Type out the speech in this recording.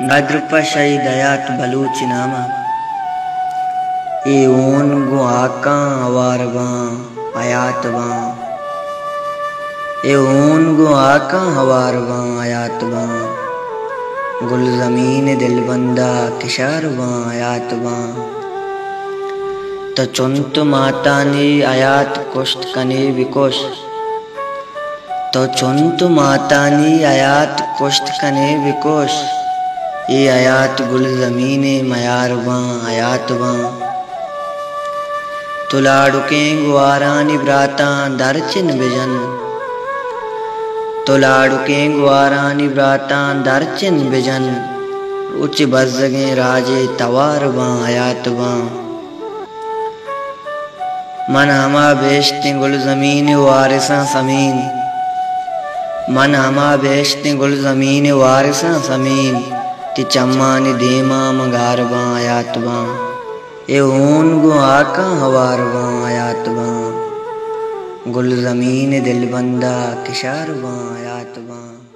نادرپا شہید حیات بلوچ نام ءَ۔ اے ہون گوں ہاکاں ہوار باں، حیات باں۔ اے ہون گوں ہاکاں ہوار باں، حیات باں۔ گلزمین ءِ دلبند ءَ کشار باں، حیات باں۔ تو چنت ماتانی حیات کشت کنے بکش۔ تو چنت ماتانی حیات کشت کنے بکش، اے حیات گلزمین ءِ میار باں، حیات باں۔ تو لاڈکیں گوارانی براتاں درچن بجن، تو لاڈکیں گوارانی براتاں درچن بجن، روچ بزگیں راج ءِ توار باں، حیات باں۔ من ہما بہشتیں گلزمین ءِ وارثاں سمین، من ہما بہشتیں گلزمین ءِ وارثاں سمین، تئی چمانی دیما من گار باں، حیات باں۔ اے ہون گوں ہاکاں ہوار باں، حیات باں۔ گلزمین ءِ دلبند ءَ کشار باں، حیات باں۔